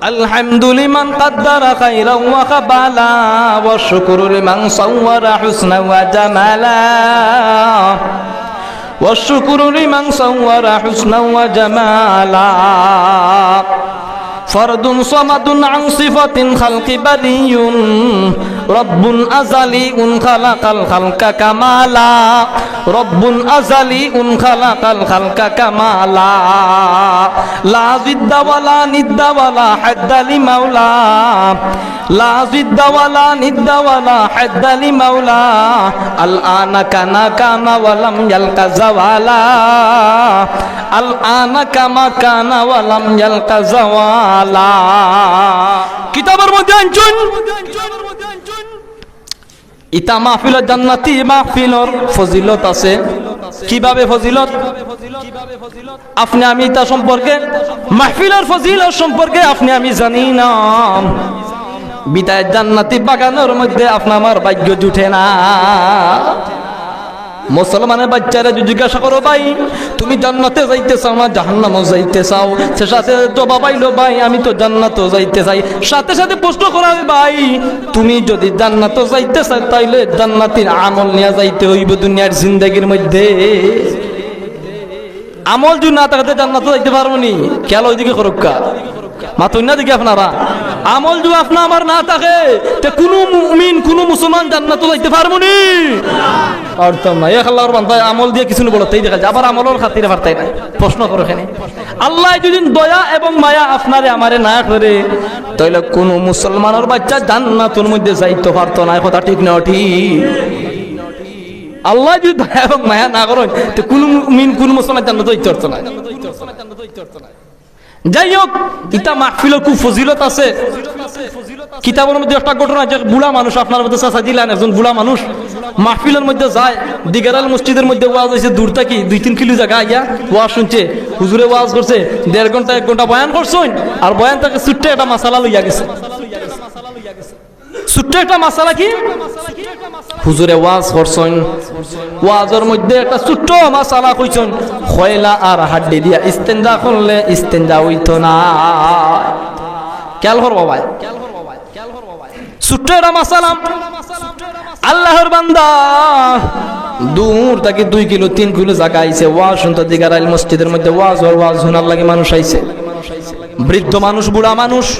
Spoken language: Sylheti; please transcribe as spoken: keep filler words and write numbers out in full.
الحمد لمن قدر خيرا وخبالا، والشكر لمن صور حسنا وجمالا، والشكر لمن صور حسنا وجمالا. فرد صمد عن صفة الخلق بري، رب أزلي خلق الخلق كمالا، رب أزلي خلق الخلق كمالا. لا ضد ولا ند ولا حد لمولاه، لا ضد ولا ند ولا حد لمولاه. الآن كان كان ولم يلق زوالا، الآن كما كان ولم يلق زوالا. কিতাবর মধ্যে আনছইন, ইতা মাহফিলর, জান্নাতি মাহফিলর ফজিলত আছে। কিভাবে ফজিলত? আপনে আমি ইতা সম্পর্কে, মাহফিলর ফজিলত সম্পর্কে আপনে আমি জানি না। বিদায় জান্নাতি বাগানর মধ্যে আপনে আমার ভাগ্য জুটে না। মুসলমানর বাইচ্চারে যদি জিজ্ঞাসা করো, "ভাই, তুমি জান্নাতে যাইতে চাও না জাহান্নামো যাইতে চাও?" সে সাথে জবাব আইলো, "ভাই, আমি তো জান্নাতো যাইতে চাই।" সাথে সাথে প্রশ্ন করা হয়, "ভাই, তুমি যদি জান্নাতো যাইতে চাও, তাইলে জান্নাতির আমল নিয়া যাইতে অইবো দুনিয়ার জিন্দেগির মধ্যে।" আমল যদি না থাকে, তে জান্নাতো যাইতে পারবো নি? খেয়াল ওইদিকে করুক্কা। মাতইন না দেখি আপনারা। আমল যদি আপনা আমার না থাকে, তে কুনু মুমিন, কুনু মুসলমান জান্নাতো যাইতে পারবো নি? পারতাম না। এক আল্লাহর বান্দায় আমল দিয়া কিছু বলতেই দেখা যায়, আবার আমলর খাতিরে পারতাই না। প্রশ্ন করো কেনে? আল্লায় যদি দয়া এবং মায়া আপনারে আমারে না করে, তাইলে কুনু মুসলমানর বাইচ্চা জান্নাতর মধ্যে যাইতে পারতো না। কথা ঠিক না ঠিক? আল্লায় যদি দয়া এবং মায়া না করইন, তে কুনু মুমিন, কুনু মুসলমান জান্নাতো যাইতে পারতো না। যাই হোক, ইতা মাহফিলর খুব ফজিলত আছে। কিতাবর মধ্যে একটা ঘটনা, যে বুড়া মানুষ, আপনার মধ্যে চাচা দিলান, একজন বুড়া মানুষ মাহফিলর মধ্যে যায়, দিগারাইল মসজিদর মধ্যে ওয়াজ অইছে, দূর থাকি দুই তিন কিলো জাগা আইয়া ওয়াজ শুনছে। হুজুরে ওয়াজ করছে, দেড় ঘন্টা এক ঘন্টা বয়ান করছইন, আর বয়ান থাকি ছোট্ট একটা মাসালা লইয়া গেছে। ছোট্ট একটা মাসালা কি? হুজুরে ওয়াজ করছইন, ওয়াজর মধ্যে একটা ছোট্ট মাসালা কইছইন, কয়লা আর হাড্ডি দিয়া ইস্তেঞ্জা করলে ইস্তেঞ্জা অইতো না। খেয়াল করবা ভাই, ছোট্ট একটা মাসালা। আল্লাহর বান্দা দূর থাকি দুই কিলো তিন কিলো জাগা আইছে, ওয়াজ শুনতো, দিগারাইল মসজিদর মধ্যে ওয়াজ অর, ওয়াজ হুনার লাগি মানুষ আইছে। বৃদ্ধ মানুষ, বুড়া মানুষ,